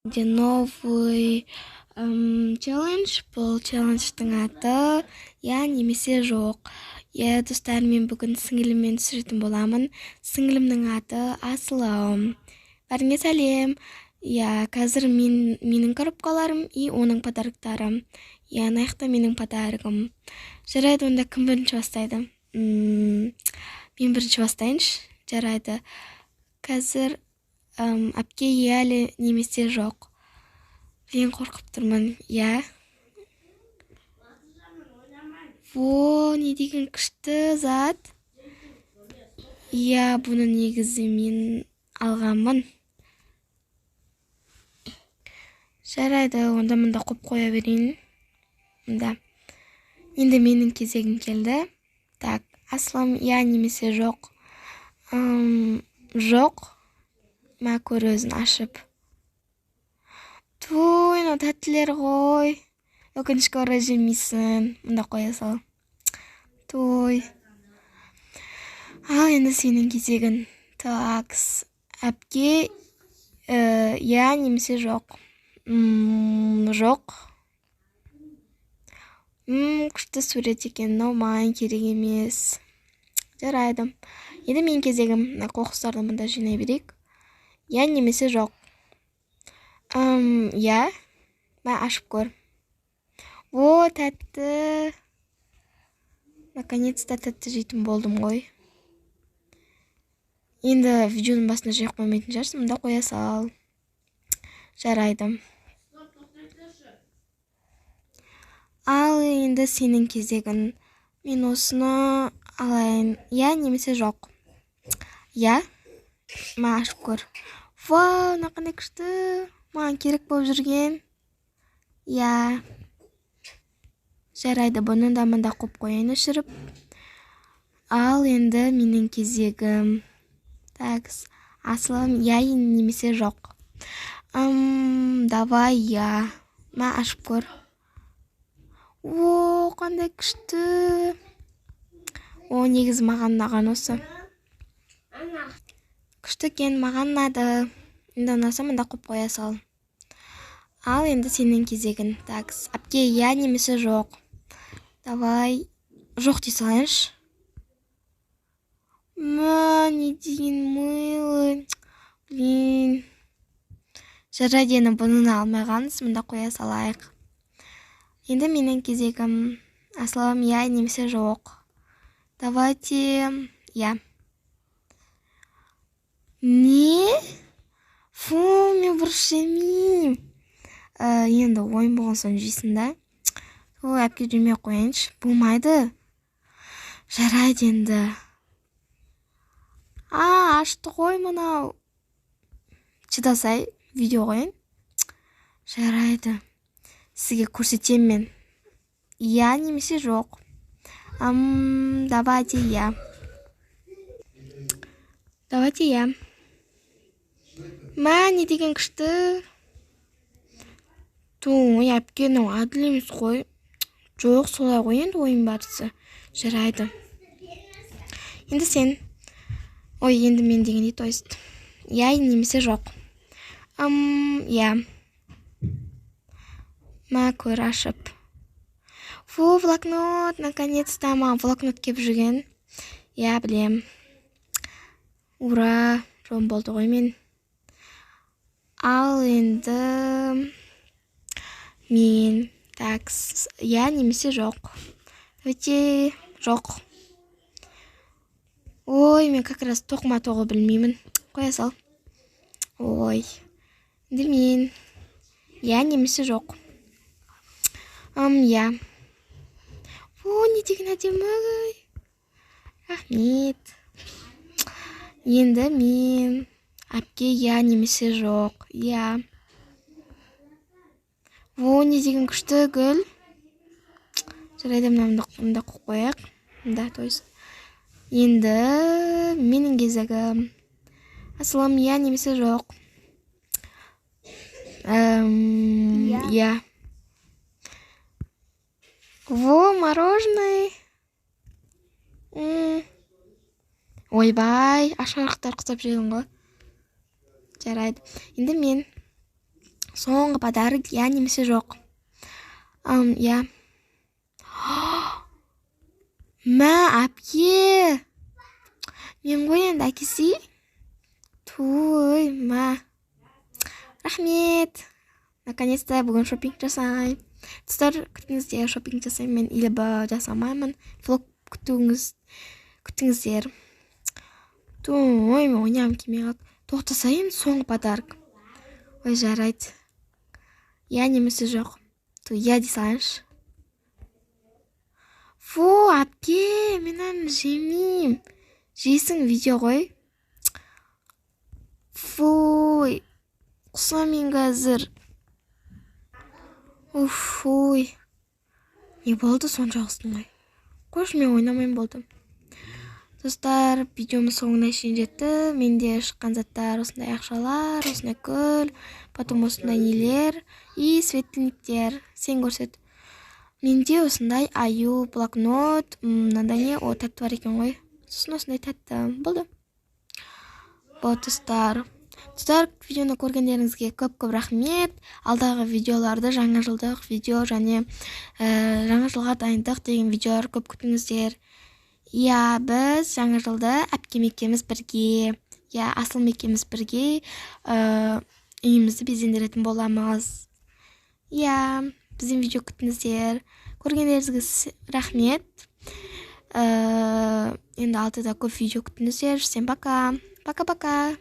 Де новый челлендж. Бұл челлендждің аты «Иә немесе жоқ». Иә, достар, мен бүгін сіңіліммен түсіретін боламын. Сіңілімнің аты Асылым. Бәріңе сәлем. Иә, қазір менің коробкаларым и оның подароктары. Иә, мына жақта менің подарогым. Жарайды, онда кім бірінші бастайды? Мен бірінші бастайыншы. Жарайды. Қазір әпке, иә әлі немесе жоқ. Мен қорқып тұрмын. Иә. Во, не деген күшті зат. Иә, бұны негізі мен алғанмын. Жарайды, онда мында қойып қоя берейін. Мында. Енді менің кезегім келді. Так, Асылым, иә немесе жоқ. Жоқ. Мә, көр өзін ашып. Туй, мынау тәттілер ғой. Өкінішке орай, жемейсің. Мында қоя сал. Той. Ал енді сенің кезегің. Так, әпке, иә немесе жоқ. Жоқ. Күшті сурет екен, мынау маған керек емес. Жарайды. Енді менің кезегім. Мына қоқыстарды мында жинай берейік. Иә немесе жоқ. Иә. Мә, ашып көр. О, тәтті. Наконец-то тәтті жейтін болдым ғой. Енді видеоның басында жеп қоймайтын шығарсың, мында қоя сал. Жарайды. Ал енді сенің кезегің. Мен осыны алайын. Иә немесе жоқ. Иә. Мә, ашып көр. Вау, мына қандай күшті. Маған керек болып жүрген. Иә. Жарайды, бұны да мында қойып қояйын өшіріп. Ал енді менің кезегім. Так, Асылым, иә немесе жоқ. Давай, иә. Мә, ашып көр. О, қандай күшті. О, негізі маған ұнаған осы. Күшті екен, маған ұнады. Енді ұнаса, мында қойып қоя сал. Ал енді сенің кезегің. Так, әпке, иә немесе жоқ. Давай, жоқ дей салайыншы. Мә, не деген милый. Блин. Жарайды, енді бұны алмай қалыңыз, мында қоя салайық. Енді менің кезегім. Асылым, иә немесе жоқ. Давайте, иә. Не? Фу, мен бұрыш жемеймін. Енді ойын болған соң жейсің да. Ой, әпке, жемей ақ қояйыншы. Болмайды. Жарайды енді. А, ашты ғой мынау. Шыдасай, видео қояйын. Жарайды. Сізге көрсетемін мен. Иә немесе жоқ. Давайте иә. Давайте иә. Мә, не деген күшті. Туй, әпке, мынау әділ емес қой. Жоқ, солай ғой енді ойын барысы. Жарайды. Енді сен. Ой, енді мен дегендей, то есть. Иә немесе жоқ. Иә. Мә, көр ашып. Фу, блокнот, наконец-то маған блокнот кеп жүрген. Иә, білем. Ура, жон болды ғой мен. Ал енді мен, так, иә немесе жоқ. Давайте жоқ. Ой, мен как раз тоқыма тоғы білмеймін. Қоя сал. Ой. Енді мен. Иә немесе жоқ. Иә. О, не деген әдемі. Рахмет. Енді мен. Әпке, иә немесе жоқ. Иә. О, не деген күшті гүл. Жарайды, мынаны мында қойып қояйық. Мында, то есть. Енді менің кезегім. Асылым, иә немесе жоқ. Иә. Во, мороженое. Ойбай, ашарықтар құсап жедің ғой. Жарайды. Енді мен. Соңғы подарок, иә немесе жоқ? Иә. Мә, әпке, мен ғой енді әкесі. Туй, мә, рахмет. Наконец то бүгін шопинг жасаймын. Достар, күтіңіздер, шопинг жасаймын мен или жасамаймын, влог күтуіңіз, күтіңіздер. Ой, мен ойнағым келмей қалды. Тоқтаса енді, соңғы подарок. Ой, жарайды. Иә немесе жоқ? Ту, иә дей салайыншы. Фу, әпке, мен аны жемеймін. Жейсің, видео ғой. Фуй, құсамын мен қазір. Уф, ой, не болды сонша құстың ғой? Қойшы, мен ойнамаймын, болды. Достар, видеомыз соңына шейін жетті. Менде шыққан заттар: осындай ақшалар, осындай гүл, потом осындай нелер и светильниктер. Сен көрсет. Менде осындай аю, блокнот, мынандай не, о, тәтті бар екен ғой. Сосын осындай тәтті болды. Вот, достар. Достар, видеоны көргендеріңізге көп көп рахмет. Алдағы видеоларды, жаңа жылдық видео және жаңа жылға дайындық деген видеолар көп күтіңіздер. Иә, біз жаңа жылды әпкем екеуміз бірге, иә, Асылым екеуміз бірге үйімізді безендіретін боламыз. Иә, бізден видео күтіңіздер. Көргендеріңізге рахмет. Енді алдыда көп видео күтіңіздер. Всем пока, пока, пока.